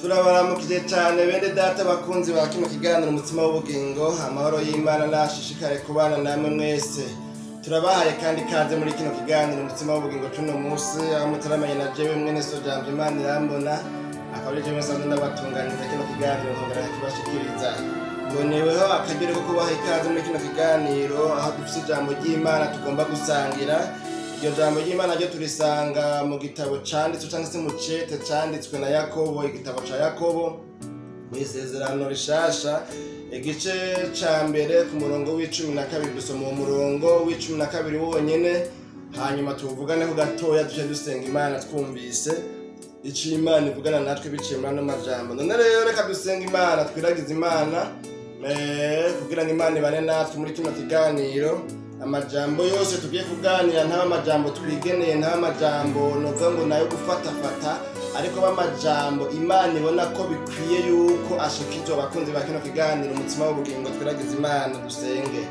Turabaramukije cyane bene data bakunzi ba kino kiganiro Umutsima w'Ubugingo. Amahoro y'Imana nashishikare kubana namwe mwese. Turabahaye kandi ikaze muri kino kiganiro Umutsima w'Ubugingo cuno munsi, aho mutaramanye na jewe mwene so Jambo Imana Irambona, akaba ari jewe nsanzwe ndabatunganiriza kino kiganiro nkongera nkakibashikiriza. Mboneweho akaryo ko kubaha ikaze muri kino kiganiro, aho dufise ijambo ry'Imana tugomba gusangira. Iryo jambo ry'Imana ryo turisanga mu gitabo canditswe cyangwa se mu cete canditswe na Yakobo, igitabo ca Yakobo mu Isezerano Rishasha, igice ca mbere ku murongo wa 12. Dusoma uwo murongo wa 12 wonyene, hanyuma tuwuvuganeho gatoya, duce dusenga Imana twumvise ico Imana ivugana natwe biciye muri ano majambo. None rero reka dusenga Imana, twiragize Imana kugira ngo Imana ibane natwe muri kino kiganiro. Amajambo yose tugiye kuganira ntaba amajambo twigeneye, ntaba amajambo novuga ngo nayo gufatafata, ariko aba amajambo Imana ibona ko bikwiye yuko ashikizwa abakunzi ba kino kiganiro Umutsima w'Ubugingo. Twiragize Imana, dusenge.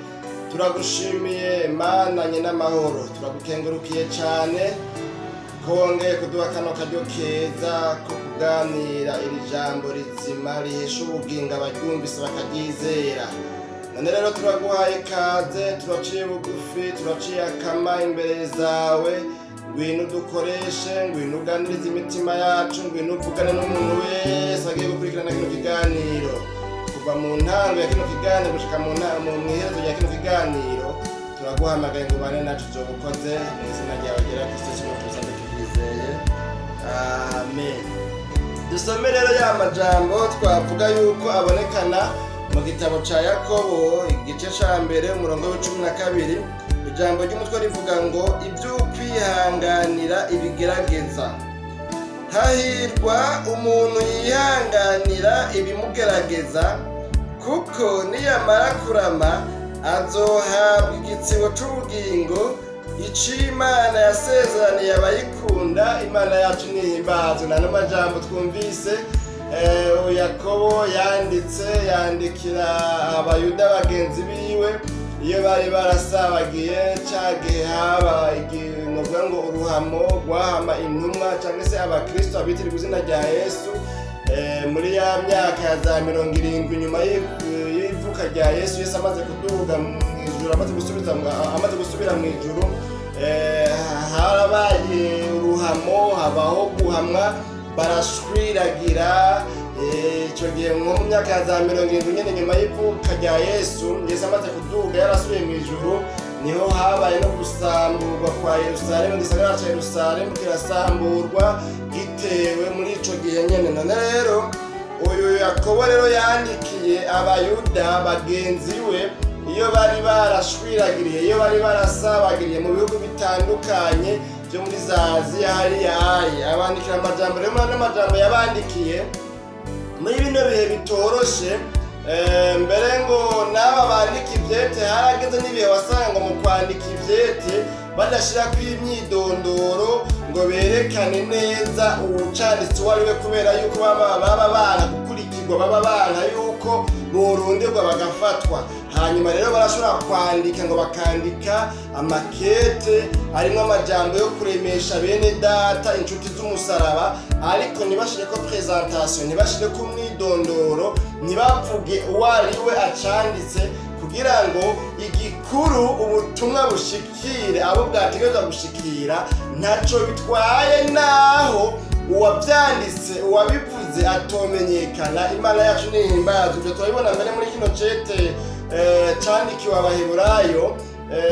Turagushimiye Mana nye n'amahoro, turagukengurukiye cyane ko wongeye kuduha kano karyo keza ko kuganira iri jambo rizima rihesha ubugingo abaryumvise bakaryizera. None rero turaguhaye ikaze, turaciye bugufi, turaciye akama imbere zawe. Ngwino udukoreshe, ngwino uganirize imitima yacu, ngwino uvugane n'umuntu wese agiye gukurikirana kino kiganiro kuva mu ntango ya kino kiganiro gushika mu iherezo rya kino kiganiro. Turaguhamagaye ngo ubane nacu. Uzoba ukoze. Mu izina ryawe ryera Kristo kimwe tuzabe tubyizeye, amen. Dusome rero ya majambo twavuga yuko abonekana mu gitabo ca Yakobo, igice ca mbere, umurongo wa 12. Ijambo ry'umutwe rivuga ngo iby'ukwihanganira ibigerageza. Hahirwa umuntu yihanganira ibimugerageza, kuko niyamara kurama azohabwa igitsibo c'ubugingo ico Imana yasezeraniye abayikunda. Imana yacu nihimbazwe. Nano majambo twumvise Yakobo yanditse yandikira Abayuda bagenzi biwe iyo bari barasabagiye ca gihe haba novuga ngo uruhamo rwahama intumwa cyangwa se Abakristo abitirirwa izina rya Yesu muri ya myaka ya za 70 nyuma y'ivuka rya Yesu. Yesu amaze kuduga mu ijuru, amaze gusubira mu ijuru, harabaye uruhamo, habaho guhamwa, barashwiragira. Ico gihe nko mu myaka ya za 70 nyene nyuma y'ivuka rya Yesu, Yesu amaze kuduga yarasubiye mu ijuru, niho habaye no gusamburwa kwa Yerusalemu. Igisagara ca Yerusalemu kirasamburwa gitewe muri ico gihe nyene. None rero uyu Yakobo rero yandikiye Abayuda bagenzi we iyo bari barashwiragiriye, iyo bari barasabagiriye mu bihugu bitandukanye byo muri za Aziya hariya ayi, abandikira amajambo. Rero muri ano majambo yabandikiye muri bino bihe bitoroshe, mbere ngo n'aba bandika ivyete harageze n'ibihe wasanga ngo mu kwandika ivyete badashirako imyidondoro ngo berekane neza uwucanditse uwo ari we, kubera yuko baba bana gukurikirwa, baba bana yuko borundirwa bagafatwa. Hanyuma rero barashobora kwandika ngo bakandika amakete arimo amajambo yo kuremesha bene data, inshuti z'umusaraba, ariko ntibashireko présentation, ntibashireko umwidondoro, ntibavuge uwo ari we acanditse, kugira ngo igikuru ubutumwa bushikire abo bwategerezwa gushikira. Ntaco bitwaye naho uwabyanditse, uwabivuze atomenyekana. Imana yacu nihimbazwe. Ibyo turabibona mbere muri kino cete candikiwe Abaheburayo,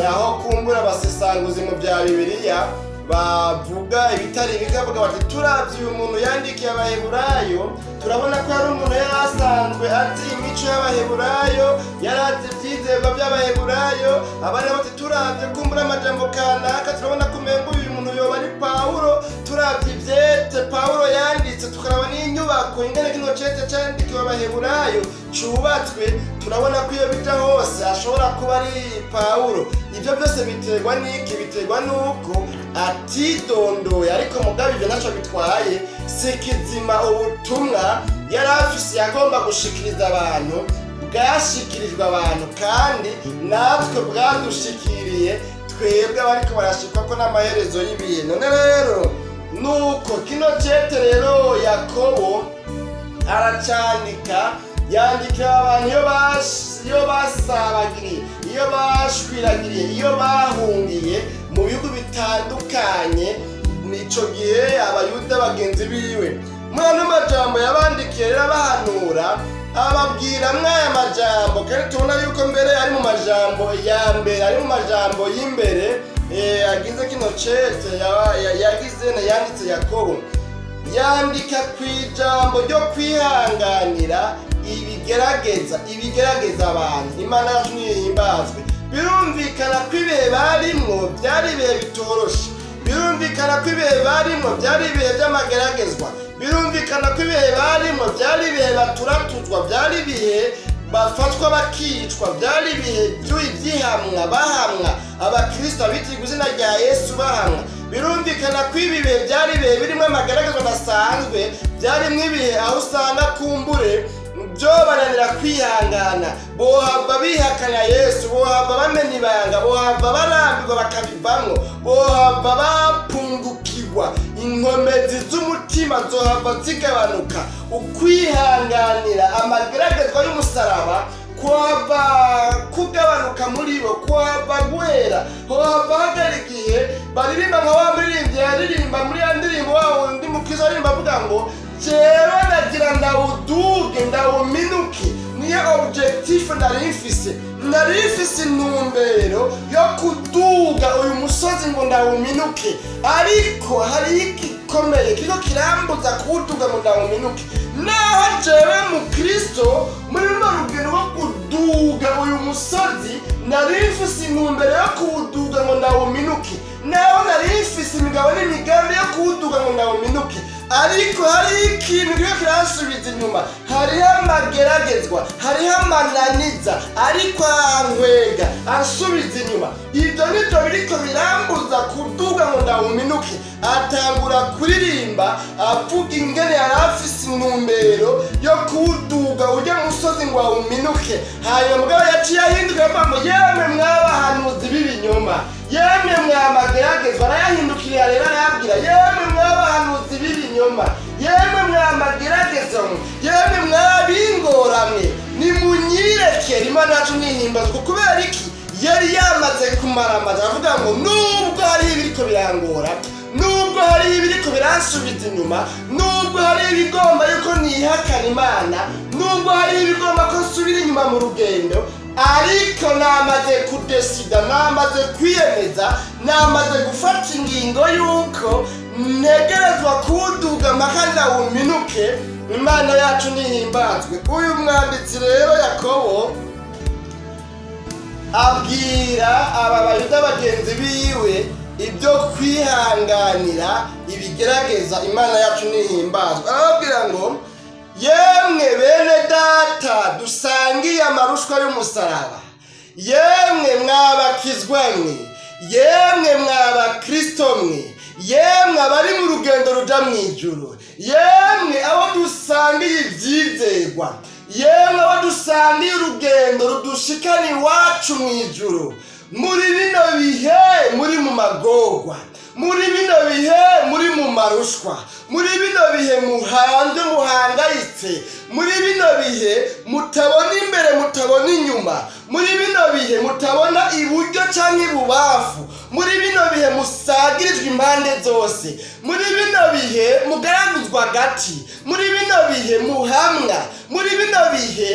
aho kumbura abasesanguzi mu bya Bibiliya bavuga ibitari bikavuga bati: "Turavye uyu muntu yandikiye Abaheburayo, turabona ko ari umuntu yari asanzwe azi imico y'Abaheburayo, yari azi ivyizerwa by'Abaheburayo." Abandi bati: "Turavye kumbura amajambo kanaka, turabona ko umengo uyu muntu yoba ari Pawulo. Turavye ivyete Pawulo yanditse, tukaraba n'inyubako ingene kino cete candikiwe Abaheburayo cubatswe, turabona ko iyo bija hose ashobora kuba ari Pawulo." Ibyo byose biterwa n'iki? Biterwa n'uko atidondoye. Ariko mugabo ibyo ntacyo bitwaye, si kizima. Ubutumwa yari afise yagomba gushikiriza abantu bwashikirijwe abantu, kandi natwe bwadushikiriye twebwe abariko barashikwa ko n'amaherezo y'ibihe. None rero nuko kino cete rero Yakobo Aracandika, yandikira abantu iyo basabagiriye, iyo bashwiragiriye, iyo bahungiye mu bihugu bitandukanye. Nico gihe Abayuda bagenzi biwe, muri ano majambo yabandikiye rero, abahanura, ababwira mw'aya majambo, kandi tubona yuko mbere ari mu majambo ya mbere, ari mu majambo y'imbere agize kino cete yagize na yanditse. Yakobo yandika ku ijambo ryo kwihanganira ibigerageza abantu. Imana yacu nihimbazwe. Birumvikana ko ibihe barimwo byari ibihe bitoroshe. Birumvikana ko ibihe barimwo byari ibihe by'amageragezwa. Birumvikana ko ibihe barimwo byari ibihe baturatuzwa, byari ibihe bafatwa bakicwa, byari ibihe by'ihamwa, bahamwa, Abakristo abitirirwa izina rya Yesu bahamwa. Birumvikana ko ibi bihe byari ibihe birimo amagaragazwa adasanzwe, byarimo ibihe aho usanga kumbure byo bananira kwihangana, bohava bihakana Yesu, bohava bamena ibanga, bohava barambirwa bakabivamwo, bohava bapungukirwa, inkomezi z'umutima zohava zigabanuka, ukwihanganira amageragezwa y'umusaraba kuhava kugabanuka muri bo, kuhava guhera, hohava hagera igihe baririmba nka wa muririmbyi yaririmba muri ya ndirimbo, wa wundi mukristo aririmba avuga ngo: "Jewe nagira ndawuduge ndawuminuke, niyo objectif nari mfise, nari mfise intumbero yo kuduga uyu musozi ngo ndawuminuke, ariko hariho igikomeye kiriko kirambuza kuwuduga ngo ndawuminuke. Naho jewe mu Kristo muri runo rugendo rwo kuduga uyu musozi nari mfise intumbero yo kuwuduga ngo ndawuminuke, naho nari mfise imigabo n'imigambi yo kuwuduga ngo ndawuminuke, ariko hariho ikintu kiriko kiransubiza inyuma, hariho amageragezwa, hariho amananiza ariko arankwega ansubiza inyuma. Ibyo nibyo biriko birambuza kuduga ngo ndawuminuke." Atangura kuririmba avuga ingene yari afise intumbero yo kuwuduga ujya musozi ngo awuminuke. Hanyuma mugabo yaciye ahinduka avuga ngo: "Yemwe mwabahanuzi b'ibinyoma, yemwe mwamageragezwa." Arayahindukirira rero arayabwira: "Yemwe mwabahanuzi b'ibinyoma, yemwe mwamageragezwa, yemwe mwabingoramwe, nimunyirekere." Imana yacu nihimbazwa. Kubera iki? Yari yamaze kumaramaza, aravuga ngo: "Nubwo hariho ibiriko birangora, nubwo hariho ibiriko biransubiza inyuma, nubwo hariho ibigomba yuko nihakana Imana, nubwo hariho ibigomba ko nsubira inyuma mu rugendo, ariko namaze kudesida, namaze kwiyemeza, namaze gufata ingingo yuko ntegerezwa kuwuduga mpaka ndawuminuke." Imana yacu nihimbazwe. Uyu mwanditsi rero Yakobo abwira aba Bayuda bagenzi biwe ibyo kwihanganira ibigerageza. Imana yacu nihimbazwe. Arababwira ngo: "Yemwe bene data dusangiye amarushwa y'umusaraba, yemwe mwabakizwa mwe, yemwe mwabakristo mwe, yemwe abari mu rugendo ruja mu ijuru, yemwe abo dusangiye ibyizerwa, yemwe abo dusangiye urugendo rudushikana iwacu mu ijuru, muri bino bihe muri mu magorwa, muri bino bihe muri mu marushwa, muri bino bihe muhanzwe, muhangayitse, muri bino bihe mutabona imbere, mutabona inyuma, muri bino bihe mutabona iburyo cyangwa ibubamfu, muri bino bihe musagirijwe impande zose, muri bino bihe mugaraguzwa hagati, muri bino bihe muhamwa, muri bino bihe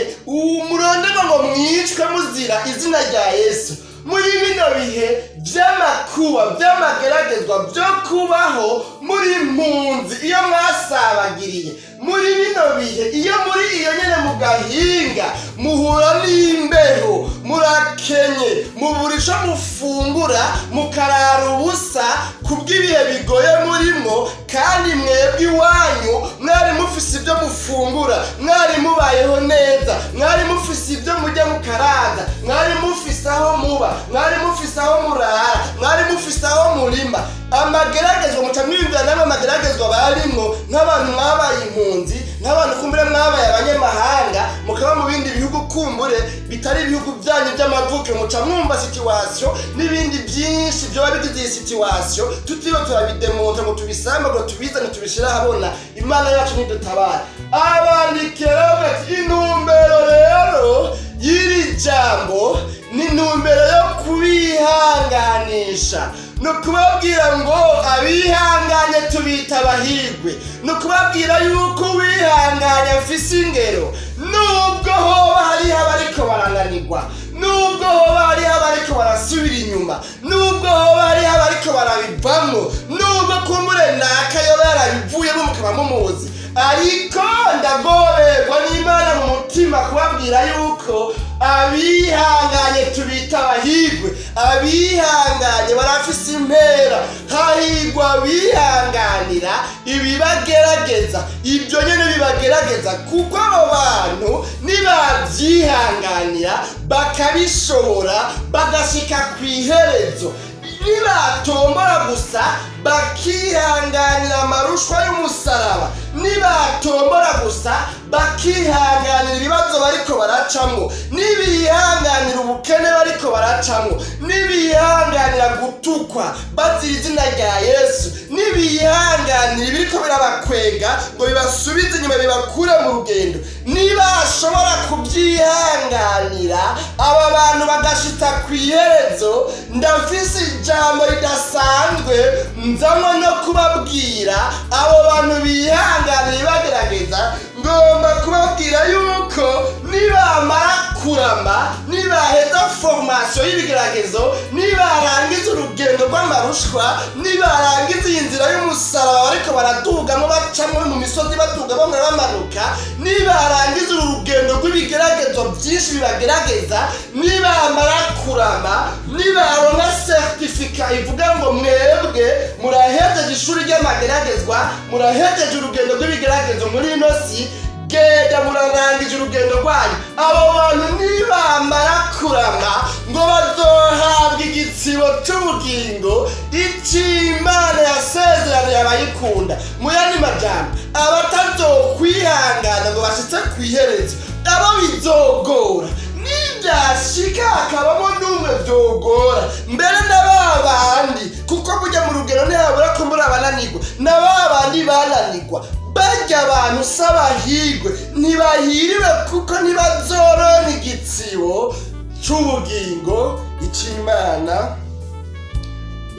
muronderwa ngo mwicwe muzira izina rya Yesu, muri bino bihe by'amakuba, by'amageragezwa, byo kubaho muri mpunzi iyo mwasabagiriye, muri bino bihe iyo muri iyo nyene mu gahinga muhura n'imbeho, murakenye, mubura ico mufungura, mukarara ubusa kubw'ibihe bigoye murimo, kandi mwebwe iwanyu mwari mufise ibyo mufungura, mwari mubayeho neza, mwari mufise ibyo mujya mukaraza, mwari mufise aho muba, mwari mufise aho murara, mwari mufise aho murima." Amageragezwa muca mwiyumvira namwe amageragezwa barimwo nk'abantu mwabaye impunzi, nk'abantu kumbure mwabaye abanyamahanga, mukaba mu bindi bihugu kumbure bitari ibihugu byanyu by'amavuko, muca mwumva situation n'ibindi byinshi byoba bigize iyi situation, tutiriwe turabidemonta ngo tubisambe, ngo tubizane tubishire ahabona. Imana yacu nidutabara. Abandikira Kubihanganisha ni ukubabwira ngo abihanganye tubita abahigwe, ni ukubabwira yuko uwihanganye afise ingero. Nubwo hoba hariho abariko barananirwa, nubwo hoba hariho abariko barasubira inyuma, nubwo hoba hariho abariko barabivamwo, nubwo kumbure naka yoba yarabivuyemo mukaba mumuzi, ariko ndagorerwa n'Imana mu mutima kubabwira yuko abihanganye tubita abahigwe. Abihanganye barafise impera. Hahigwa abihanganira ibibagerageza, ibyo nyene bibagerageza, kuko abo bantu nibabyihanganira bakabishobora bagashika ku iherezo, nibatombora gusa bakihanganira amarushwa y'umusaraba, nibatombora gusa bakihanganira ibibazo bariko baracamwo, nibihanganira ubukene bariko baracamwo, nibihanganira gutukwa bazira izina rya Yesu, nibihanganira ibiriko birabakwega ngo bibasubize inyuma, bibakure mu rugendo, nibashobora kubyihanganira aba bantu bagashitsa ku iherezo, ndafise ijambo ridasanzwe nzanywe no kubabwira. Abo bantu bihanganiye bagerageza, ngomba kubabwira yuko nibamara kurama, nibaheza formation y'ibigeragezo, nibarangiza urugendo rw'amarushwa, nibarangiza iyi nzira y'umusaraba bariko baradugamo, bacamo mu misozi, baduga bongera bamanuka, nibarangiza uru rugendo rw'ibigeragezo byinshi bibagerageza, nibamara kurama, nibaronka certificat ivuga ngo mwebwe murahejeje ishuri ry'amageragezwa, murahejeje urugendo rw'ibigeragezo muri ino si, genda murarangije urugendo rwanyu, abo bantu nibamara kurama ngo bazohabwa igitsibo c'ubugingo ic'Imana yasezeraniye abayikunda. Mu yandi majambo, abatazokwihangana ngo bashitse kw'iherezo, abo bizogora, nibyashika hakabamo n'umwe vyogora, mbere na ba bandi, kuko burya mu rugero ntihabura kumbura abananirwa, na ba bandi bananirwa, barya abantu s'abahigwe, ntibahiriwe, kuko ntibazoronka igitsibo c'ubugingo ic'Imana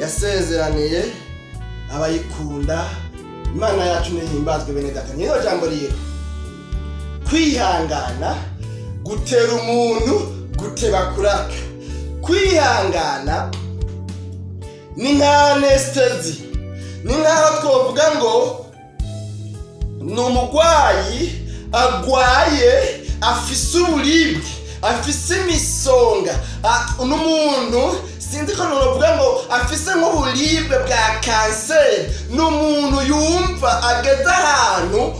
yasezeraniye abayikunda. Imana yacu nihimbazwe. Bene data, niyo jambo rero, kwihangana gutera umuntu guteba kuraka. Kwihangana ni nka anesthésie, ni nkaho twovuga ngo ni umurwayi agwaye, afise uburibwe, afise imisonga, n'umuntu sinzi ko novuga ngo afise nk'uburibwe bwa kanseri, ni umuntu yumva ageze ahantu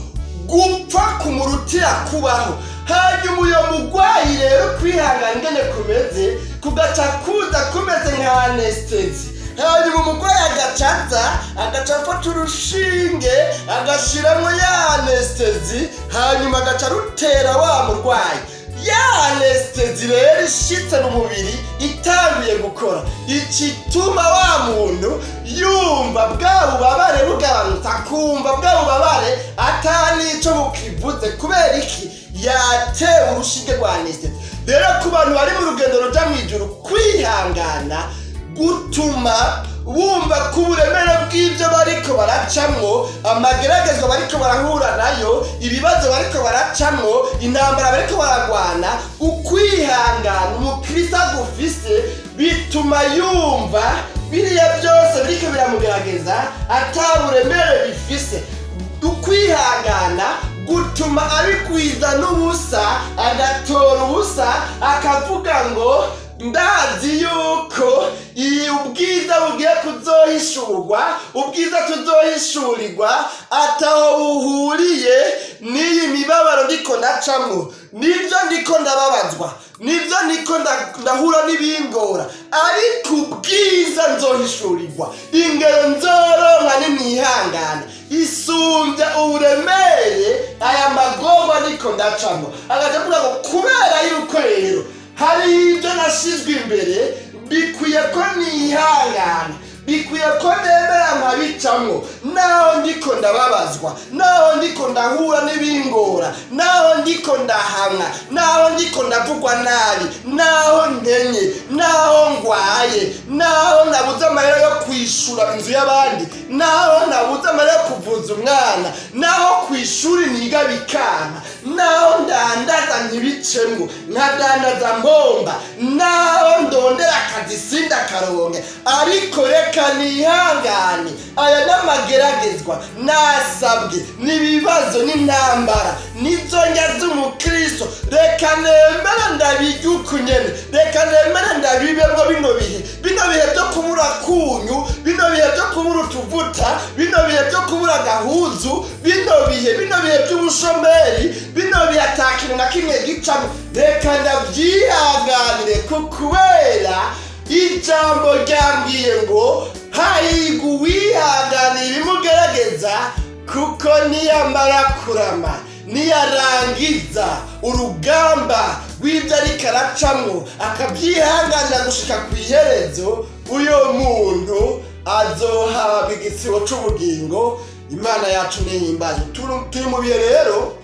gupfa kumurutira kubaho. Hanyuma uyo murwayi rero, kwihangana ingene kumeze, kugaca kuza kumeze nka anesthésie. Hanyuma umurwayi agacaza, agaca afata urushinge, agashiramwo ya anesthésie, hanyuma agaca arutera wa murwayi. Ya anesthésie rero ishitse mu mubiri, itanguye gukora, ikituma wa muntu yumva bwa bubabare bugabanutse, akumva bwa bubabare ata n'ico bukivuze. Kubera iki? Yatewe urushinge rwa anesthésie. Rero ku bantu bari mu rugendo ruja mw'ijuru, kwihangana gutuma bumva ko uburemere bw'ibyo bariko baracamwo, amageragezwa bariko barahura nayo, ibibazo bariko baracamwo, intambara bariko baragwana, ukwihangana umukristo agufise bituma yumva biriya byose biriko biramugerageza ata buremere bifise. Ukwihangana gutuma abigwiza n'ubusa, agatora ubusa, akavuga ngo ndazi yuko iyi ubwiza bugiye kuzohishurwa, ubwiza tuzohishurirwa, ataho buhuriye n'iyi mibabaro ndiko ndacamwo, nibyo ndiko ndababazwa, nibyo ndiko ndahura n'ibingora, ariko ubwiza nzohishurirwa, ingero nzoronka nimwihangana, isumbya uburemere aya magorwa ndiko ndacamwo. Agaca avuga ngo kubera yuko rero hari ibyo nashyizwe imbere, bikwiye ko nihangana, bikwiye ko nemera nkabicamwo, naho ndiko ndababazwa, naho ndiko ndahura n'ibingora, naho ndiko. Ndiko ndahamwa, naho ndiko ndavugwa nabi, naho nkenye, naho ngwaye, naho nabuze amahera yo kwishura inzu y'abandi, naho nabuze amahera yo kuvuza umwana, naho ku ishuri niga bikana, naho ndandaza ntibicemwo, nkadandaza mbomba, naho ndondera akazi sindakaronke, ariko reka nihangane. Aya n'amageragezwa nasabwe n'ibibazo n'intambara nizo njya z'umukristo. Reka nemere ndabirye uku nyene, reka nemere ndabibemwo bino bihe, bino bihe byo kubura kunyu, bino bihe byo kubura utuvuta, bino bihe byo kubura agahuzu, bino bihe by'ubushomeri, bino bihe ata kintu na kimwe gicamo. Reka ndabyihanganire, kubera ijambo ryambwiye ngo hahirwa uwihanganira ibimugerageza, kuko niyamara kurama, niyarangiza urugamba rw'ibyo ariko aracamwo, akabyihanganira gushika ku iherezo, uyo muntu azohabwa igitsibo c'ubugingo. Imana yacu nihimbaze. Turi mu bihe rero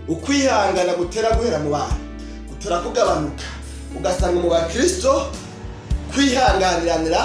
ukwihangana gutera guhera mu bantu, gutera kugabanuka, ugasanga mu bakristo kwihanganiranira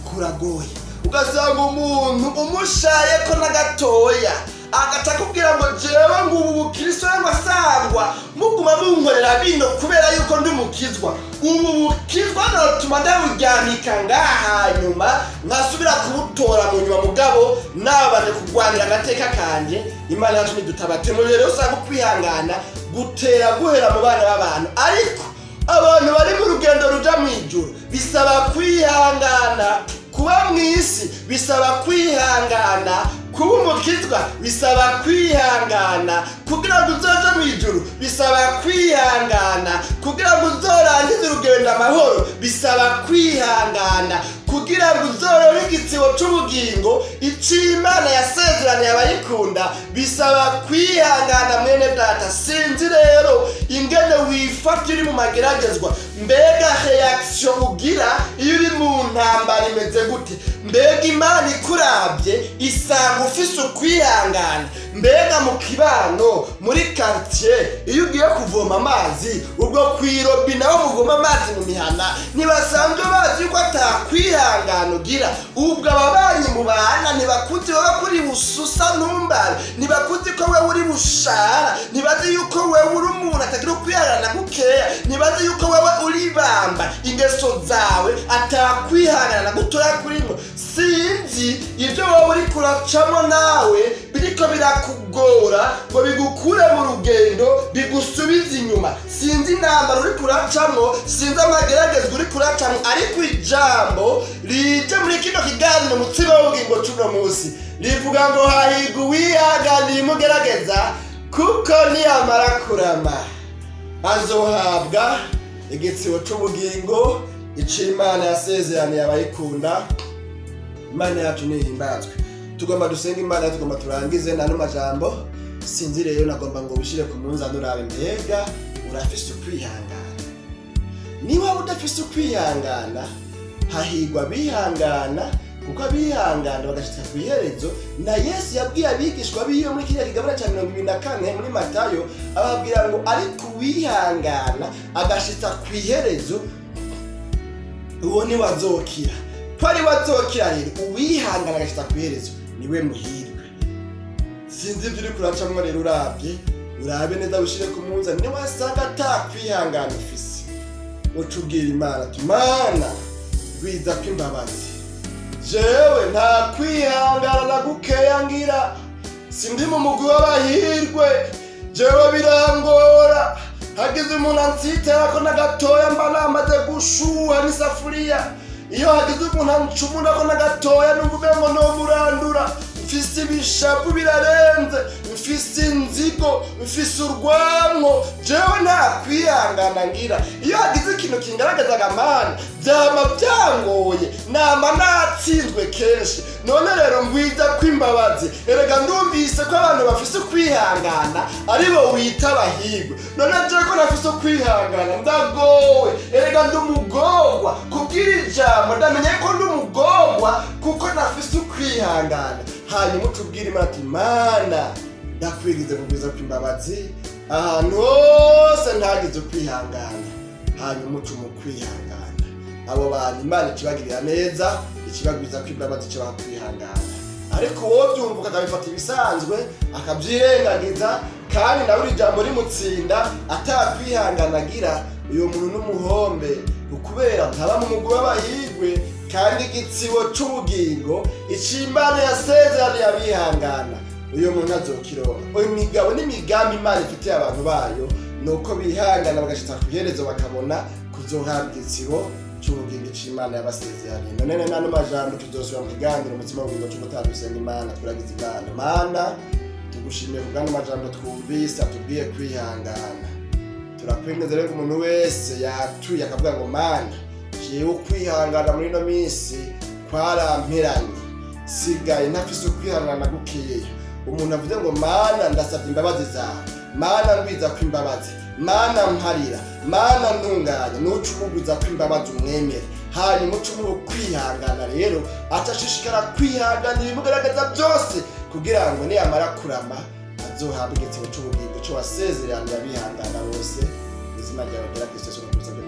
kuragoye, ugasanga umuntu umushaye ko na gatoya agaca akubwira ngo jewe ngo ubu bukristo yangwa sangwa muguma munkorera bino kubera yuko ndi mukizwa, ubu bukizwa notuma ndaburyamika ngaha, hanyuma nkasubira kubutora mu nyuma, mugabo nabanje kurwanira agateka kanje. Imana yacu nidutabate. Mu bihe rero usanga ukwihangana gutera guhera mu bana b'abantu, ariko abantu bari mu rugendo ruja mu ijuru bisaba kwihangana, kuba mu isi bisaba kwihangana, kuba umukizwa bisaba kwihangana, kugira ngo uzoje mu ijuru bisaba kwihangana, kugira ngo uzorangize urugendo amahoro bisaba kwihangana, kugira ngo uzorore igitsibo c'ubugingo ic'Imana yasezeraniye abayikunda bisaba kwihangana. Mwene data, sinzi rero ingene wifata uri mu mageragezwa. Mbega réaction ugira iyo uri mu ntambara imeze gute? Mbega Imana ikurabye isanga ufise ukwihangana? Mbega mu kibano, muri quartier, iyo ugiye kuvoma amazi, ubwo kw'irobine aho muvoma amazi mu mihana, ntibasanzwe bazi yuko atakwihangana ugira? Ubwo ababanyi mubana ntibakuzi wowe kuri bususa ntumbare, ntibakuzi ko wewe uri bushara, ntibazi yuko wewe uri umuntu atagira ukwihangana gukeya, ntibazi yuko wewe uri bamba ingeso zawe atakwihangana na gutoya kurimo. Sinzi ibyo wowe uri kuracamo nawe biriko birakugora ngo bigukure mu rugendo, bigusubize inyuma. Sinzi intambara uri kuracamo, sinzi amageragezwa uri kuracamo, ariko ijambo rije muri kino kiganiro Umutsima w'Ubugingo c'uno munsi rivuga ngo hahirwa uwihanganiye imugerageza, kuko niyamara kurama azohabwa igitsibo c'ubugingo ico Imana yasezeraniye abayikunda. Imana yacu nihimbazwe. Tugomba dusenga Imana, tugomba turangize nano majambo. Sinzi rero, nagomba ngo wishire ku munzani urabe mbega urafise ukwihangana. Niba udafise ukwihangana, hahirwa abihangana, kuko abihangana bagashika ku iherezo. Na Yesu yabwiye abigishwa biwe muri kiriya kigabane cya 24 muri Matayo, ababwira ngo ariko uwihangana agashitsa ku iherezo, uwo ni wazokira. Ko ari wazokira rero, uwihangana agashitsa ku iherezo niwe muhirwe. Sinzi ibyo uri kuracamwo rero, urabye urabe neza, wishire ku munzani. Niwasanga atakwihangana ufise, uca ubwira Imana ati: "Mana, gwiza ko imbabazi, jewe nta kwihangana na gukeya ngira, sindi mu mugwi w'abahirwe, jewe birangora. Hagize umuntu ansitara ko na gatoya mba namaze gushuha n'isafuriya. Iyo hagize umuntu ancumura ko na gatoya numva umengo nomurandura. Mfise ibishavu birarenze, mfise inzigo, mfise urwanko, jewe nta kwihangana ngira. Iyo hagize ikintu kingaragazaga amana byama byangoye, nama natsinzwe kenshi. None rero ngwiza kw'imbabazi. Erega ndumvise ko abantu bafise ukwihangana aribo wita abahirwe. None jewe ko nafise ukwihangana, ndagowe. Erega ndi umugorwa kubwira ijambo, ndamenye ko ndi umugorwa kuko nafise ukwihangana." Hanyuma utubwire Imana ati: "Mana, ndakwigize kugwiza kw'imbabazi." Ahantu hose ntagize ukwihangana, hanyuma uca mu kwihangana. Abo bantu Imana ikibagirira neza, ikibagwiza ko imbabazi, ikibaha kwihangana. Ariko uwo byumva akabifata ibisanzwe, akabyirengagiza, kandi nawe iri jambo rimutsinda atakwihangana agira, uyu muntu n'umuhombe, ukubera ntaba mu mugwi w'abahigwe. Kandi igitsibo c'ubugingo ic'Imana yasezeraniye abihangana, uyu muntu azokironka. Imigabo n'imigambi Imana ifitiye abantu bayo ni uko bihangana bagashitsa ku iherezo, bakabona kuzohabwa igitsibo c'ubugingo c'Imana yabasezeraniye. None nano majambo, tuzosubira mu kiganiro Umutima w'Ubugingo c'ubutaha. Dusenga Imana, turagize Imana. Mana, tugushimiye ku bw'ano majambo twumvise atubwiye kwihangana. Turakwemeza rero, umuntu wese yatuye akavuga ngo: "Mana, jewe ukwihangana muri ino minsi kwaramperanye, sigaye ntafise ukwihangana gukeya." Umuntu avuze ngo: "Mana, ndasabye imbabazi zawe, Mana, ngwiza ko imbabazi, Mana, mparira, Mana, ntunganya," nuca umugwiza ko imbabazi, umwemere, hanyuma uca umuha ukwihangana. Rero acashishikara kwihanganira ibimugaragaza byose, kugira ngo niyamara kurama azohabwe igitabo c'ubugingo co wasezeraniye abihangana bose. Izina ryawe ryera, Kristo Yesu, nakusabye.